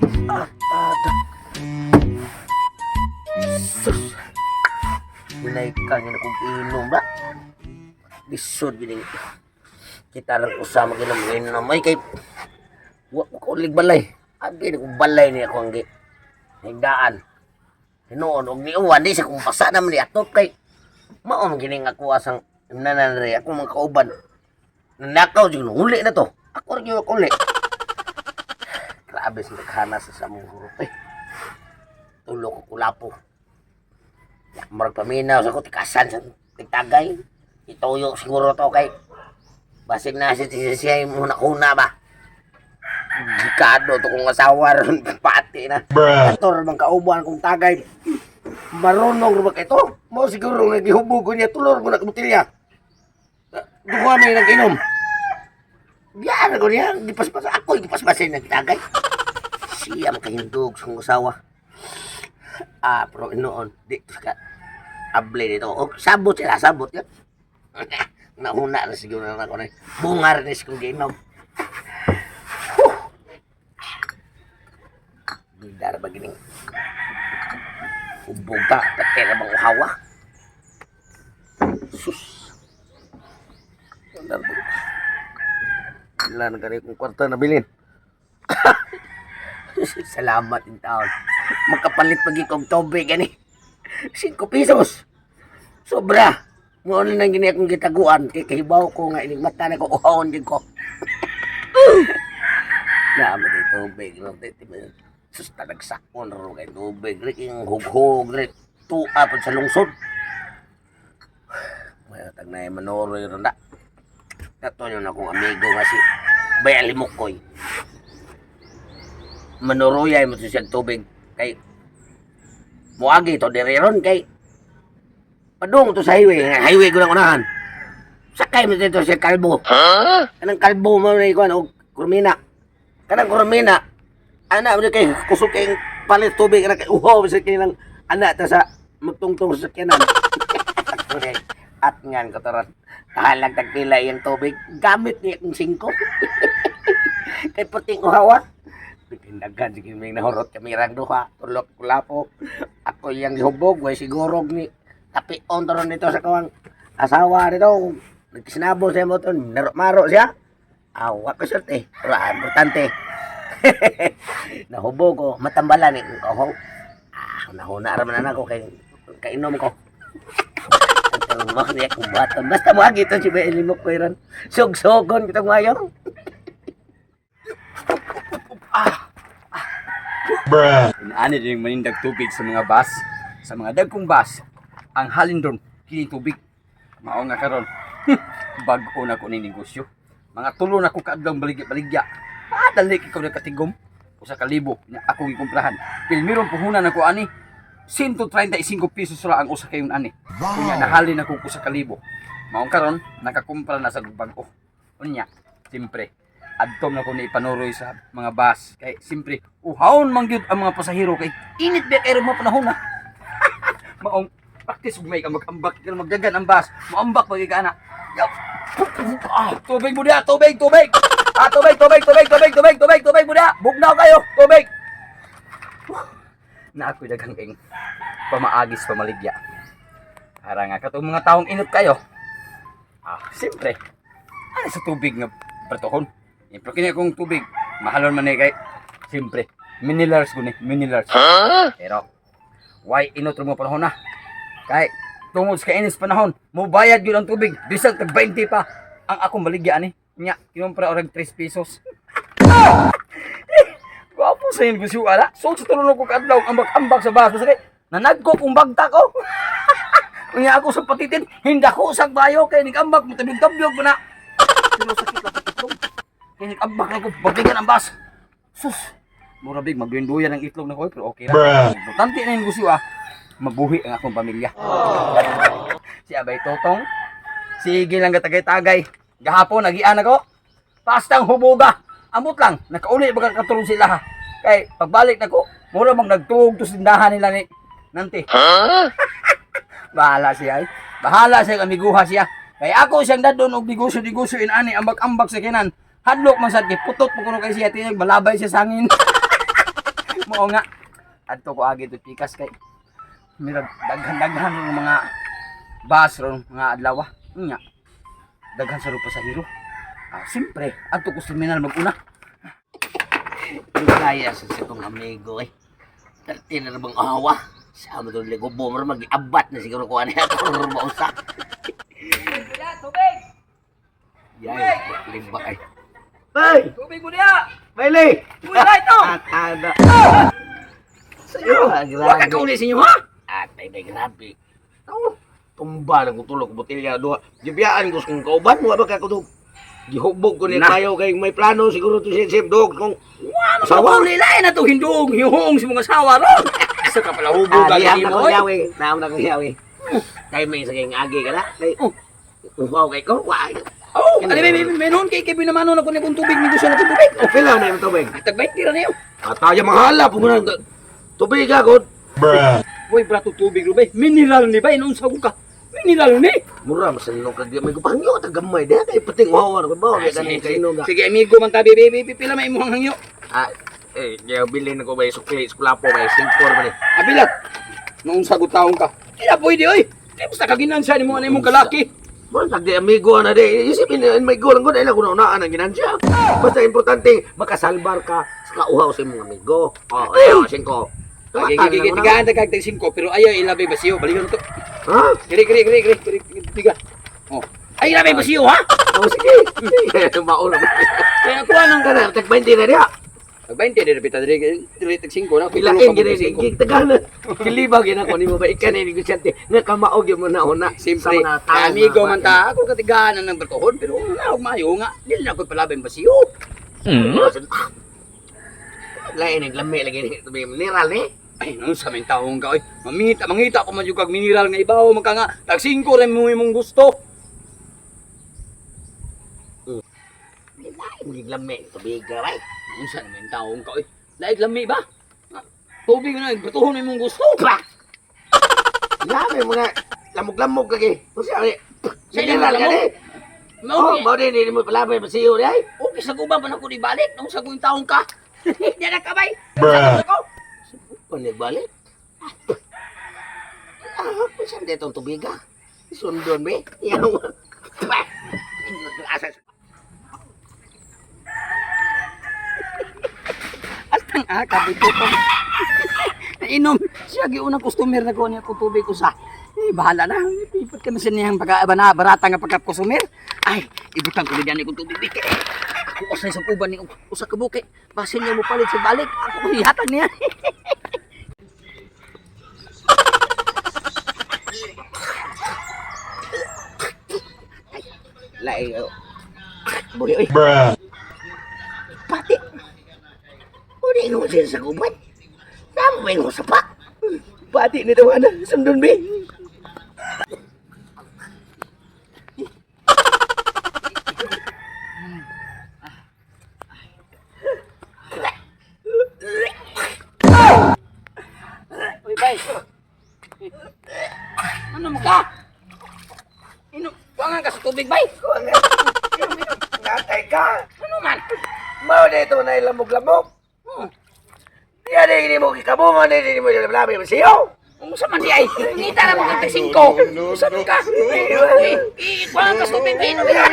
Ah, tada. Sus. Hinay ka nga na kong inom ba? Lisod gining kita lang usama ginom inom ay kay wa ko kaulig balay. Agi na kong balay niya ako ang gi. Higdaan. Hinuon og niuwan di sa kong basa naman ni atop kay mao man gining ako asang nananre ako mga kauban. Nanakaw jud huli na to. Ako ra gyud uli. Grabe sa naghana sa samong hurot eh. Tulo ko kulapo. Ya, murag paminaw sa ko tikasan sa tigtagay. Ituyo siguro to kay basig na si siya siya huna-huna ba. Gikado to kong asawa ron pati na. Ato ra bang kauban kong tagay. Marunong ra ba kay to? Mao siguro nga gihubog ko niya tulor mo na kabutilya. Duha may nag-inom. Biyan ko niya, gipaspas ako, gipaspasin nagtagay. Siya makahindog sa kong asawa. Ah, pero noon, di ka able nito. O, sabot sila, sabot yun. Nauna na siguro na ako na. Bungar ni kong giinom. Huh. Bidar ba gining hubog ka, pati na bang uhawa? Sus. Wala ba? Wala na gani kong kwarta na bilin. Salamat in taon. Makapalit pag ikong tubig ani. 5 pesos. Sobra. Mo na nang gini akong gitaguan kay kahibaw ko nga inig mata na ko uhawon din ko. Naman kay tubig no ti sus tanagsakon ro kay tubig ri ing hughog ri tua pud sa lungsod. May tag na manoroy ron na. Kato yun akong amigo nga si Bay Alimukoy. Manoroyay mo to siyang tubig kay muagi to diri ron kay padung to sa highway, highway ko lang unahan. Sakay mo dito siya kalbo. Kanang kalbo mo na ikuan og kurmina. Kanang kurmina ana mo kay kusog kay palit tubig ana kay uhaw sa kanilang ana ta sa magtungtong sa sakyanan. At ngan ko taron. Tahalag tagpila iyang tubig. Gamit niya akong singko. Kay puting uhawa. Pitindagan sige may nahurot kami rang duha. Tulok kulapo. Ako iyang gihubog. Way sigurog ni tapion taron nito sa kawang asawa nito. Nagsinabo siya mo to. Maro siya. Awa ko swerte. Pero ah, importante. Nahubog ko. Matambalan eh. Kahong. Ah, nahuna raman na ako kay kainom ko. Ang mo niya kung baton. Basta mo ito si Bay Limok ko ron. Sugsogon kitang mayo. Inaani din manindag tubig sa mga bus, sa mga dagkong bus. Ang halin doon, kini tubig. Mao nga karon. Bag-o na ko ni negosyo. Mga tulo na ko kaadlong baligya-baligya. Ah, dali ikaw na katigom. Usa ka libo nya akong gikumprahan. Pilmirong puhunan ako ani. 135 pesos ra ang usa kayon ani. Unya nahalin ako usa ka libo. Maong karon nakakumpra na sa bag-o. Unya, siyempre, adtom na ko ni ipanuroy sa mga bus kay siyempre uhawon man gyud ang mga pasahero kay init ba kay mga panahon na. Maong practice ug may ka mag-ambak ka magdagan ang bus, moambak pag ka ana. Yup. Ah, tubig mo diha, tubig, tubig. Ah, tubig, tubig, tubig, tubig, tubig, tubig, tubig mo diha. Bugnaw kayo, tubig. Na ako'y daghang ing pamaagis pamaligya. Para nga katong mga taong inot kayo. Ah, siyempre. Ano sa tubig nga bratohon? Siyempre kini akong tubig. Mahalon man ni kay siyempre minilars ko ni, minilars. Pero why inot ra mo panahon na? Kay tungod sa kainis panahon, mobayad gyud ang tubig bisag tag 20 pa. Ang akong baligya ani. Nya, kinumpra orag 3 pesos. Gwapo sa inyo gusto ala. So sa tulong ko kaadlaw ambak-ambak sa bus basta kay nanagko kong bagta ko. Unya ako sa patitin, hinda ko sa bayo kay nigambak mo tabyog-tabyog pa na. Pero sakit lang itlog. Kay nigambak na ko bagligan ang bus. Sus. Mura big magduyan ang itlog na ko eh, pero okay ra. Importante na yung gusto ah. Mabuhi ang akong pamilya. Si Abay Totong. Sige lang gatagay-tagay. Gahapon nagian ako. Pastang hubuga. Amot lang, nakauli ba ka katulong sila ha. Kay pagbalik nako, mura mang nagtuog to sindahan nila ni Nante. Bahala siya ay. Bahala siya amiguha siya. Kay ako siyang dadon og negosyo-negosyo inani ambak-ambak sa kinan. Hadlok man sad kay putot mo kuno kay siya tinag balabay siya sa hangin. Mao nga. Adto ko agi to pikas kay mirag daghan-daghan ng mga bus ron mga adlaw. Nya. Daghan sa pasahero. Ah, siyempre, adto ko sa terminal maguna. Kaya sa kong amigo eh. Terte na bang awa. Sa amo doon ligo bomber mag-abat na siguro ko ano ako mausa. Tubig! Yay, limba kay. Hey! Tubig mo niya! Bailey! Uy, ito! Atada. Sa'yo! Huwag ka kauli sa inyo, ha? Atay may grabe. Oh, tumba na ko tulog botelya duha. Gibiyaan ko sa kong kauban, wa ba ka kutob. Gihubog ko ni Na. tayo kay may plano siguro to si Sip Dog kung Wano Sawa. sa kauli lain na to hindong hihong si mga sawa ron. Isa ka pala hubog Ah, ka diham lagi na mo, kong oy. yawi. Naam na kong yawi. Kay may sa kayong agi ka na. Kay, Oh. uhaw kay ko. Wa. Oh, ano may noon kay Kevin naman na kunin kong tubig, negosyo na tubig. Oh, Pila na yung tubig. tagbait tira niyo. Ataya mahala po na. Tubig agad. Boy, brato tubig rubay. Mineral ni ba? Inon sa ka. Mineral ni. Mura masanong kag may gupangyo ta gamay diha kay pating uhaw na ko ba kay kaning kainom ka. Sige, amigo man tabi, baby, pila may imong hangyo. Ah, eh, kaya bilhin ko ba yung sukli, sukla po, may singkor ba ni? Abilat. Noon sagot taong ka. Di na pwede, oy. Di basta kaginansya ni mo ano imong kalaki. Wala tag di amigo na di. Isipin ni may goal ang gud ay ko na ang ginansya. Basta importante makasalbar ka sa kauhaw sa imong amigo. Oh, ay, oh, singko. Sige, sige, sige, tigaan tagkag tag singko, pero ayaw ilabi basiyo. Balikan to. Ha? Kiri, kiri, kiri, kiri, kiri, kiri, tiga. Oh. Ay, ilabi basiyo, ha? Oh, sige. Mauna. Kaya kuha nang Kana tag 20 na diha. Tag 20 diri pita diri diri tag 5 na. Pilain gid ni gigtagana. Kilibag gid ako nimo ba ikan ni negosyante nga kamaog gyud mo na una. Siyempre, sa mga tao amigo nga man ta, ako katigaan ng barkohon, pero una, og maayo nga, dili na ako palabing basiyo. Lain ang lami lagi ni tubig mineral eh. Ay, nung sa may taong ka, oy. Mamita, mangita ko man yung kag mineral nga ibaw, magka nga, tag 5 rin mo imong gusto. Lain gid lami tubig ka bay. Nung sa may taong ka, oy. Laig lami ba? Ah, tubig na, batuhon na imong gusto. Bah! Lami mo na lamog-lamog lagi. Kasi ari Sa ilang mineral lamog? ka ni. Mao, Oh, mao din hindi mo palabay pasiyo di ay. okay sa guban pa na ko ibalik, nung sa kong taong ka. Di na kabay. Bruh. Panik balik. Ah, kung saan dito ang tubig ah? Sundon be. Yaw. Bah! Asa Astang ah, kabito ko. Nainom, siya giunang customer na ko niya kung tubig ko sa. Eh, bahala na. Ipot kami sa niyang pagka, na, barata nga pagka customer. Ay, ibutang ko niyan kung tubig bike. Ako usay sa uban ni usa ka buke. Basin niya mo palit sa balik. Ako ko hihatag niya. Lain oh. Buhi oy. Pati. Uli mo siya sa guban. Tama ba yung sapa? Pati ni tawana. Sundon be. Uy, bay. Ano mo ka? Inom, kuangan ka sa tubig, bay. Natay ka. Ano man? Mao dito na lamog-lamog. Diyan hindi mo kikabungan, hindi mo labi siyo. Unsa man di ay? Ngita na mo kang singko. Unsa man ka? Eh, kuangan ka sa tubig, bay. Inom, inom.